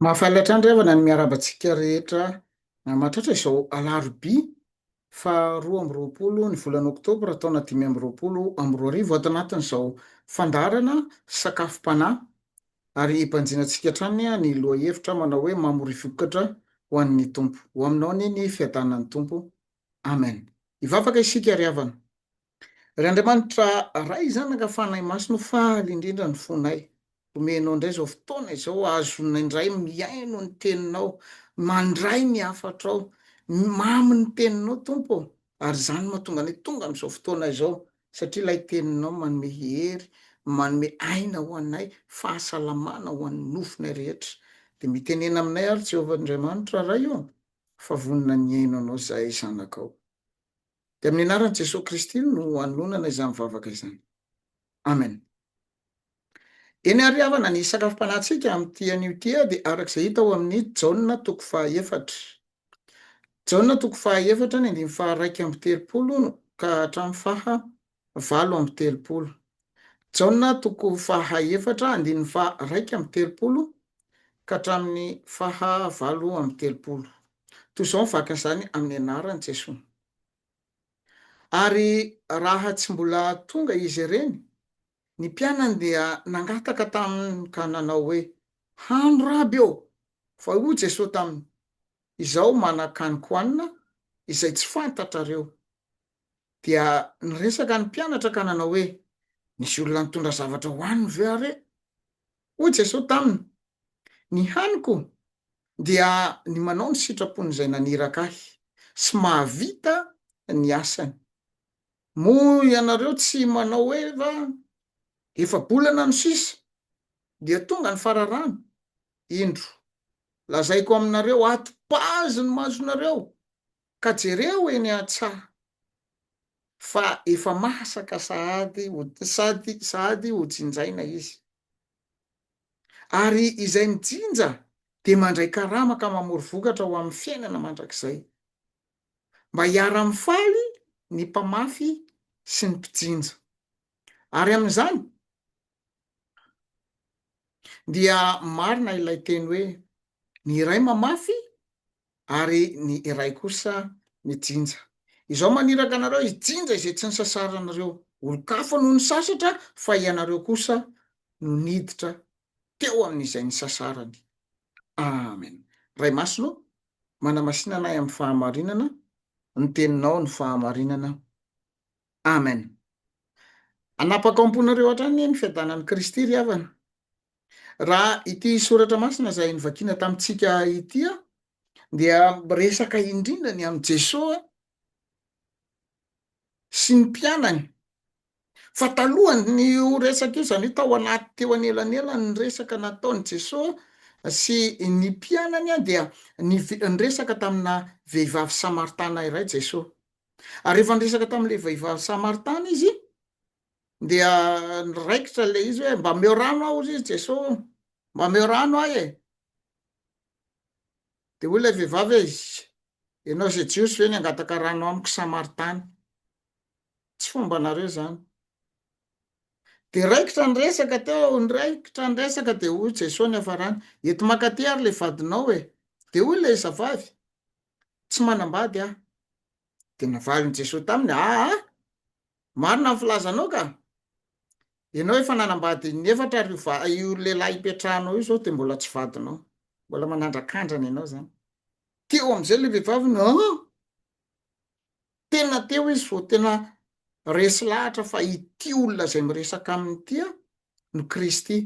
Mahafaly hatrany ry havana ny miarahaba antsika rehetra mahatratra izao alarobia faha 22 ny volana oktobra taona 2025 ato anatin'izao fandaharana sakafom-panahy ary hibanjinantsika hatrany ny lohahevitra manao hoe mamory vokatra ho an'ny Tompo. Ho aminao anie ny fiadanan'ny Tompo. Amen. Hivavaka isika ry havana. Ry Andriamanitra Ray, Zanaka, Fanahy Masina o, faly indrindra ny fonay. Omenao indray izao fotoana izao ahazoanay indray mihaino ny Teninao, mandray ny hafatrao. Mamy ny Teninao Tompo ô, ary izany no mahatonga anay tonga amin'izao fotoana izao, satria ilay Teninao manome hery, manome aina ho anay, fahasalamana ho an'ny nofonay rehetra. Dia mitenena aminay ary Jehovah Andriamanitra Ray ô, fa vonona ny hihaino Anao izahay zanakao. Dia amin'ny anaran'i Jesoa Kristy no anononana izany vavaka izany. Amen. Eny ary havana, ny sakafom-panahintsika amin'ity anio ity dia araka izay hita ao amin'ny Jaona toko fahaefatra. Jaona toko fahaefatra ny andininy faha-31 ka hatramin'ny faha 38. Jaona toko fahaefatra andininy faha-31 ka hatramin'ny faha 38. Toy izao ny vakin'izany amin'ny anaran'i Jesoa. Ary raha tsy mbola tonga izy ireny, ny mpianany dia nangataka taminy ka nanao hoe, Hano Raby ô! Fa hoy Jesoa taminy, Izaho manan-kanin-kohanina izay tsy fantatrareo. Dia niresaka ny mpianatra ka nanao hoe, Nisy olona nitondra zavatra hohaniny ve are? Hoy Jesoa taminy, Ny haniko dia ny manao ny sitrapon'izay naniraka Ahy sy mahavita ny asany. Moa ianareo tsy manao hoe va, Efa-bolana no sisa dia tonga ny fararano? Indro, lazaiko aminareo, atopazy ny masonareo ka jereo eny an-tsaha, fa efa masaka sahady ho sady sahady ho jinjaina izy. Ary izay mijinja dia mandray karama ka mamory vokatra ho amin'ny fiainana mandrakizay, mba hiara-mifaly ny mpamafy sy ny mpijinja. Ary amin'izany dia marina ilay teny hoe, Ny iray mamafy ary ny iray kosa mijinja. Izao maniraka anareo hijinja izay tsy nisasaranareo. Olon-kafa no nisasatra fa ianareo kosa no niditra teo amin'izay nisasarany. Amen. Ray Masina ô, manamasina anay amin'ny fahamarinana, ny Teninao no fahamarinana. Amen. Hanapaka ao am-ponareo hatrany anie ny fiadanan'i Kristy ry havana. Raha ity soratra masina izay novakiana tamintsika ity dia miresaka indrindra ny amin'i Jesoa sy ny mpianany. Fa talohan'io resaka io, izany hoe tao anaty teo anelanelany ny resaka nataon'i Jesoa sy ny mpianany dia niresaka tamina vehivavy samaritana iray Jesoa. Ary rehefa niresaka tamin'ilay vehivavy samaritana izy dia niraikitra ilay izy hoe mba omeo rano aho hozy izy Jeso ô, mba omeo rano aho e. Dia hoy ilay vehivavy hoe ianao izay Jiosy ve ny hangataka rano amiko Samaritana? Tsy fombanareo izany. Dia raikitra ny resaka teo, niraikitra ny resaka dia hoy Jeso niafarany, eto mankaty ary ilay vadinao e. Dia hoy ilay zavavy, tsy manambady aho. Dia navalin'i Jesoa taminy, aa, marina ny filazanao ka! Ianao efa nanambady in'efatra ary io va- io lehilahy ipetrahanao io izao dia mbola tsy vadinao. Mbola manandrakandrana ianao izany. Teo amin'izay ilay vehivavy no, aa! Tena teo izy vao tena resy lahatra fa ity olona izay miresaka aminy ity no Kristy.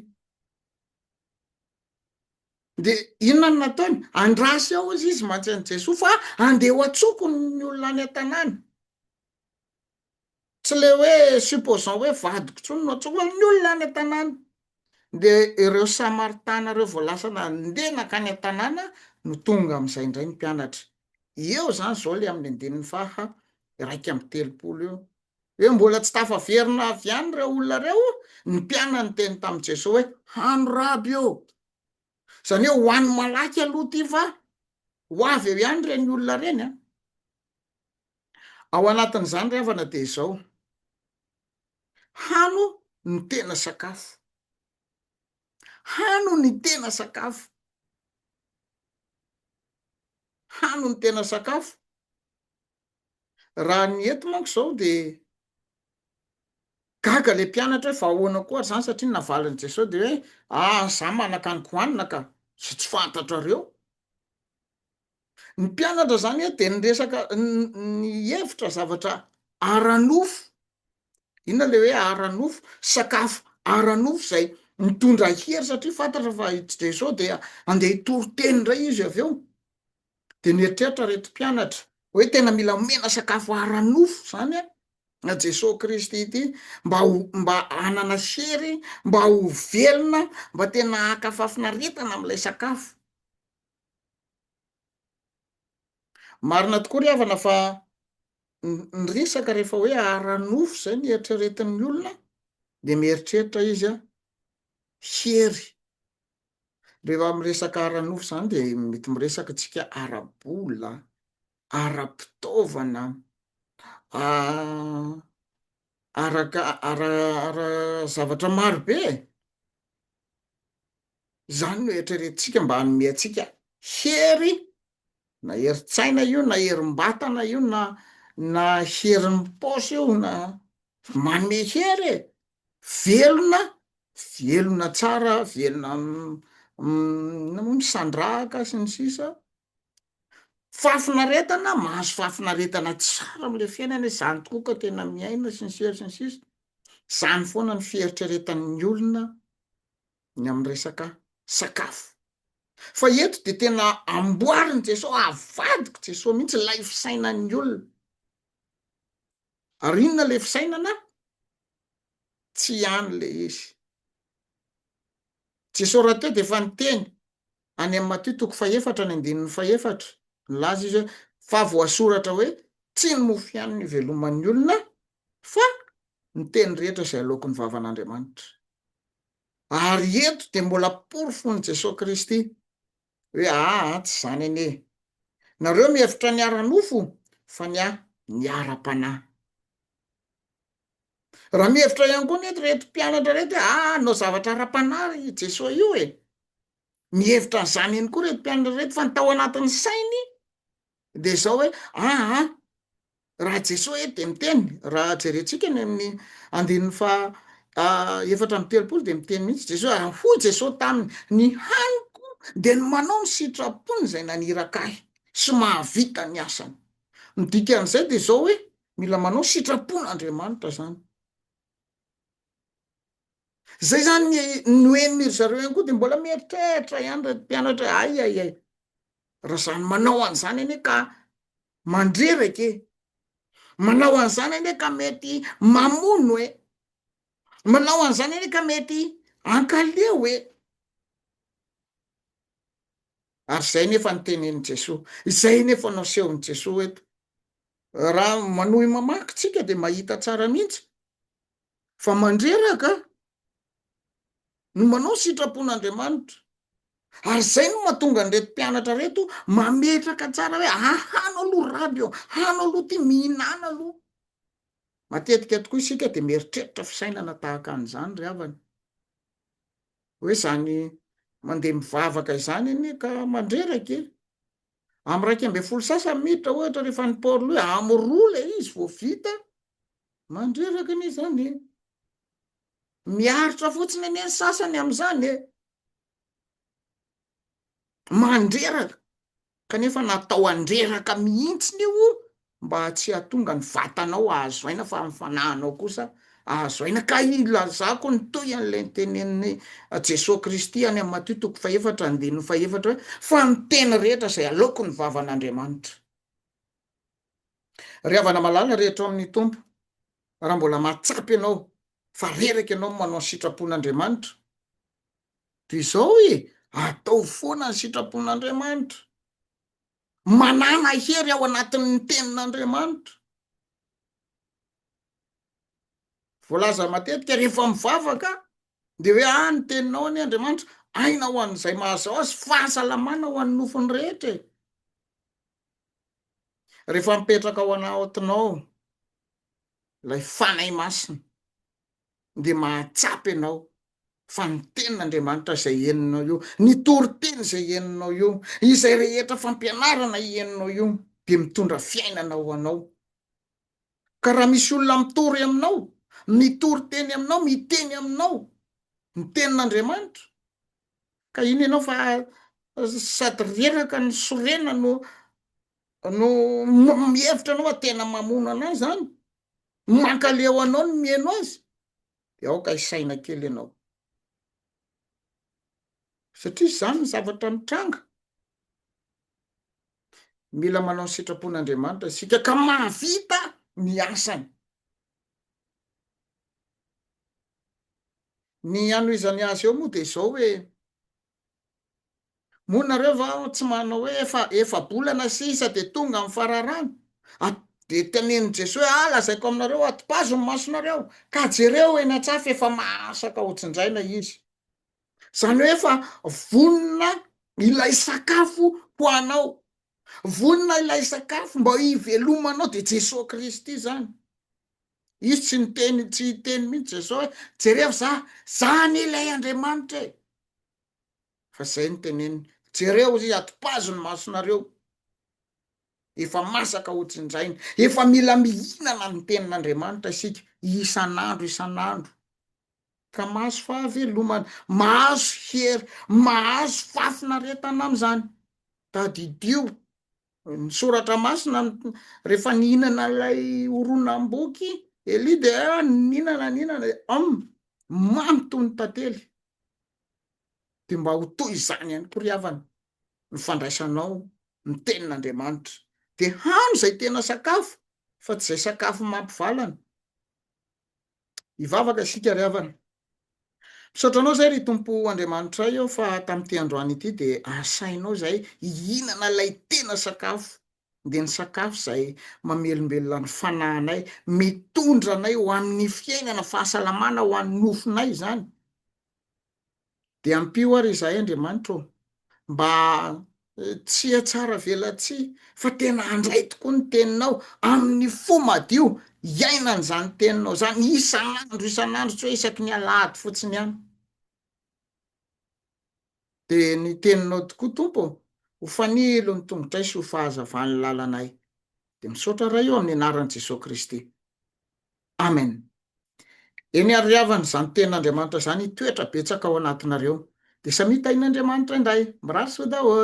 Dia inona no nataony? Andrasy ao hozy izy mantsy an'i Jesoa fa andeha ho antsoko ny olona any an-tanàna. Tsy le hoe supposons hoe vadiko intsony no antsoko fa ny olona any an-tanàna. Dia ireo Samaritana ireo vao lasa nandeha nankany an-tanàna no tonga amin'izay indray ny mpianatra. Eo izany izao le amin'ny andininy faha 31 eo. Hoe mbola tsy tafaverina avy any ireo olona ireo, ny mpianany niteny tamin'i Jesoa hoe, Hano Raby ô! Izany hoe ho an'ny malaky aloha ity fa ho avy eo ihany ireny olona ireny an! Ao anatin'izany ry havana dia izao, hano ny tena sakafo. Hano ny tena sakafo. Hano ny tena sakafo. Raha ny eto manko izao de gaga le mpianatra hoe fa ahoana koa ary zany satria ny navalin'i Jesoa de hoe ah za manan-kaniko hohanina ka, zay tsy fantatrareo. Ny mpianatra zany de niresaka nihevitra zavatra ara-nofo, inona le hoe ara-nofo? Sakafo ara-nofo zay mitondra hery satria fantatra fa i Jesoa dia andeha hitory teny indray izy avy eo. De nieritreritra reto mpianatra hoe tena mila omena sakafo ara-nofo zany an Jesoa Kristy ity mba ho mba hanana hery, mba ho velona, mba tena haka fahafinaretana amin'ilay sakafo. Marina tokoa ry havana fa ny resaka rehefa hoe ara-nofo zay ny eritreretin'ny olona de mieritreritra izy a hery. Rehefa miresaka ara-nofo zany de mety miresaka tsika ara-bola, ara-pitaovana, araka ara ara zavatra maro be e. Izany no eritreretintsika mba hanome antsika hery, na herin-tsaina io na herim-batana io na na herin'ny paosy io na manome hery e! Velona, velona tsara, velona inona moa misandrahaka sy ny sisa, fahafinaretana, mahazo fahafinaretana tsara am'le fiainana hoe zany tokoa ka tena miaina sy ny sisa sy ny sisa, zany foana ny fieritreretan'ny olona ny amin'ny resaka sakafo. Fa eto dia tena amboarin'i Jesoa, avadik'i Jesoa mihitsy ilay fisainan'ny olona. Ary inona ilay fisainana? Tsy ihany ilay izy. Jesoa rahateo dia efa niteny any amin'ny Matio toko fahefatra ny andininy fahefatra, nilaza izy hoe fa voasoratra hoe tsy ny mofo ihany no iveloman'ny olona fa ny teny rehetra izay aloaky ny vavan'Andriamanitra. Ary eto dia mbola porofon'i Jesoa Kristy hoe aa tsy izany anie. Nareo mihevitra ny ara-nofo fa ny ahy ny ara-panahy. Raha mihevitra ihany koa anie ireto mpianatra ireto hoe aa hanao zavatra ara-panahy ry Jesoa io e. Mihevitra an'izany ihany koa ireto mpianatra ireto fa ny tao anatin'ny sainy dia izao hoe aa Raha Jesoa eto dia miteny, raha jerentsika ny amin'ny andininy faha 34 dia miteny mihitsy Jesoa, ary hoy Jesoa taminy, ny haniko dia ny manao ny sitrapony izay naniraka ahy sy mahavita ny asany. Ny dikan'izay dia izao hoe, mila manao sitrapon'Andriamanitra izany. Zay zany ny nohenon-dry zareo ihany koa dia mbola mieritreritra ihany ireto mpianatra hoe ay ay ay, raha zany manao an'izany anie ka mandreraka e, manao an'izany anie ka mety mamono e, manao an'izany anie ka mety ankaleo e. Ary izay nefa no tenenin'i Jesoa, izay nefa no asehon'i Jesoa eto. Raha manohy mamaky tsika dia mahita tsara mihitsy fa mandreraka no manao ny sitrapon'Andriamanitra. Ary izay no mahatonga an'ireto mpianatra ireto mametraka tsara hoe ahano aloha raby ô, hano aloha ity, mihinàna aloha. Matetika tokoa isika dia mieritreritra fisainana tahaka an'izany ry havana. Hoe izany mandeha mivavaka izany anie ka mandreraka e. Amin'ny 11 sasany miditra ohatra rehefa any Port Louis, amin'ny roa ilay izy vao vita, mandreraka anie izany e. Miaritra fotsiny anie ny sasany amin'izany e. Mandreraka. Kanefa natao handreraka mihitsy io mba tsy hahatonga ny vatanao hahazo aina fa ny fanahinao kosa hahazo aina. Ka ilazako ny toy an'ilay notenenin'i Jesoa Kristy any amin'ny Matio toko fahefatra andininy fahefatra hoe fa ny teny rehetra izay aloaky ny vavan'Andriamanitra. Ry havana malala rehetra ao amin'ny Tompo, raha mbola mahatsapa ianao fa reraka ianao manao ny sitrapon'Andriamanitra, dia izao e, ataovy foana ny sitrapon'Andriamanitra. Manàna hery ao anatin'ny tenin'Andriamanitra. Voalaza matetika rehefa mivavaka dia hoe ah ny teninao anie Andriamanitra, aina ho an'izay mahazao azy, fahasalamana ho an'ny nofony rehetra e. Rehefa mipetraka ao anatinao ilay Fanahy Masina dia mahatsapa ianao. Fa ny tenin'Andriamanitra izay henonao io, ny toriteny izay henonao io, izay rehetra fampianarana henonao io dia mitondra fiainana ho anao. Ka raha misy olona mitory aminao, mitory teny aminao, miteny aminao ny tenin'Andriamanitra, ka iny ianao fa sady reraka no sorena no no mihevitra anao fa tena mamono anah zany, mankaleo anao ny miheno azy, de aoka hisaina kely ianao. Satria izany ny zavatra mitranga. Mila manao ny sitrapon'Andriamanitra isika ka mahavita ny asany. Ny hanohizany azy eo moa dia izao hoe, moa nareo va tsy manao hoe efa efa-bolana sisa dia tonga ny fararano? Dia tenenin'i Jesoa hoe, ah lazaiko aminareo, atopazo ny masonareo ka jereo eny an-tsaha f'efa masaka hotsinjaina izy. Izany hoe efa vonona ilay sakafo ho anao. Vonona ilay sakafo mba hivelomanao dia Jesoa Kristy izany. Izy tsy niteny, tsy hiteny mihitsy Jesoa hoe jerevo za, za anie ilay Andriamanitra e. Fa izay no teneniny, jereo izy, atopazo ny masonareo. Efa masaka hotsinjaina, efa mila mihinana ny tenin'Andriamanitra isika isan'andro isan'andro. Ka mahazo fahavelomana, mahazo hery, mahazo fahafinaretana amin'izany. Tadidio, ny soratra masina rehefa nihinana ilay horonam-boky Elia dia nihinana nihinana dia hum, mamy toy ny tantely. Dia mba ho toy izany ihany koa ry havana ny fandraisanao ny tenin'Andriamanitra. Dia hano izay tena sakafo fa tsy izay sakafo mampivalana. Hivavaka isika ry havana. Misaotra anao izay ry Tompo Andriamanitray ô fa tamin'ity androany ity dia asainao izay hihinana ilay tena sakafo, dia ny sakafo izay mamelombelona ny fanahinay, mitondra anay ho amin'ny fiainana, fahasalamana ho an'ny nofonay izany. Dia ampio ary izahay Andriamanitra ô, mba tsy hiatsara velatsihy fa tena handray tokoa ny teninao amin'ny fo madio, hiaina an'izany teninao izany isan'andro isan'andro, tsy hoe isaky ny alahady fotsiny ihany. Dia ny teninao tokoa Tompo ô, ho fanilo ny tongotray sy ho fahazavan'ny lalanay. Dia misaotra Ray ô amin'ny anaran'i Jesoa Kristy. Amen. Eny ary ry havana, izany tenin'Andriamanitra izany hitoetra betsaka ao anatinareo. Dia samia tahin'Andriamanitra indray. Mirary soa daholo.